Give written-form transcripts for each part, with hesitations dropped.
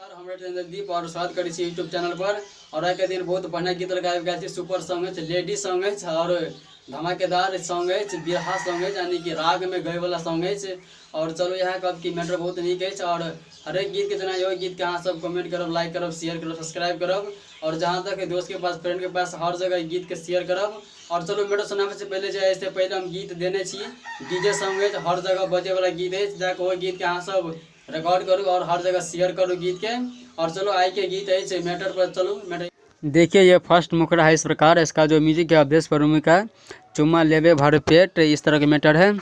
नमस्कार, हम रविन्द्र दीप और स्वागत करै छी यूट्यूब चैनल पर। और आइ के दिन बहुत बढ़िया गीत गाबि गेल छी। सुपर सॉन्ग अछि, लेडीज सॉन्ग अछि और धमाकेदार सॉन्ग अछि, बिरहा सॉन्ग अछि, यानी कि राग में गए वाला सॉन्ग अछि। और चलू इएह कहब कि मैटर बहुत नीक अछि। और हरेक गीत के जेना इहो गीत के अहाँ सब कमेंट करब, लाइक करब, शेयर करब, सब्सक्राइब करब और जहाँ तक दोस्त के पास, फ्रेंड के पास, हर जगह ई गीत के शेयर करब। और चलू मैटर सुनाबै से पहले जे से पहले हम गीत देने छी, डीजे सॉन्ग अछि, हर जगह बजे वाला गीत अछि। जाके ओहि गीत के अहाँ सब रिकॉर्ड करू और हर जगह शेयर करू गीत के। और चलो आई के गीत अछि मैटर पर चलू मैटर। देखिए ये फर्स्ट मुखड़ा है इस प्रकार, इसका जो म्यूजिक है अवधेश प्रेमी का, चुम्मा लेबे भर पेट, इस तरह के मैटर है।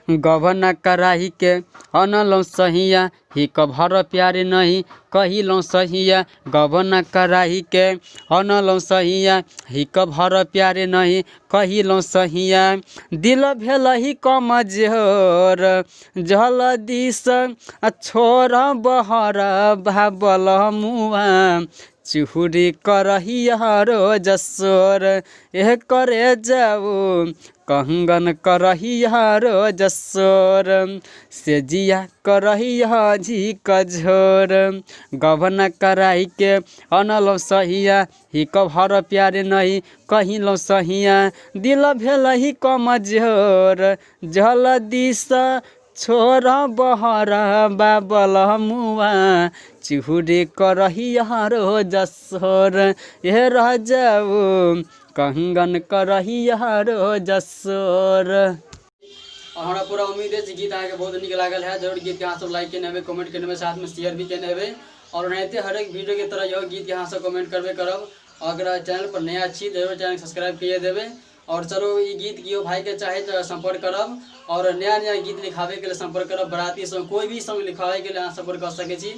गबन कराही के अनलौ सहिया, ही कभर प्यारे नहीं कहिलौ सहिया। गबन कराही के अनलौ सहिया, ही कभर प्यारे नहीं कहिलौ सहिया। दिल भेलही कमजोर जल्दी से छोड़ बहर भाबल मुआ, चुहुरी करही रोज सोर। एह करे जाऊ कंगन करही रोज सोर, से जिया करही झीक झोर। गबन कराही के अनलौ सहिया, ही कभर प्यारे नहीं कहिलौ सहिया। दिल भेलही कमजोर जल्दी से छोड़ बहर बाबल मुआ, चुहुरी करही रोज सोर। एह रह जाऊ कंगन करही रोज सोर। और हमरा पूरा उम्मीद अछि गीत अहाँके बहुत नीक लागल है। जरूर गीत के अहाँ सब लाइक केने हेबै, कमेंट केने हेबै, साथ में शेयर भी केने हेबै। और ओनाहिते हरेक वीडियो के तरह इहो गीत के अहाँ सब कमेंट करबे करब। और अगर चैनल पर नया छी जरूर चैनल सब्सक्राइब करिए देबै। और चलो ई गीत केओ भाई के चाहे तो संपर्क करब और नया नया गीत लिखावे के लिए संपर्क करब। बराती सॉन्ग कोई भी सॉन्ग लिखावे के लिए अहाँ संपर्क कर सकै छी।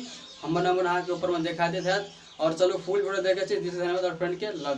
हमर नंबर अहाँके ऊपर में देखा देत हैत। और चलो फुल वीडियो देखै छी, दिल से धन्यवाद और फ्रेंड के लव।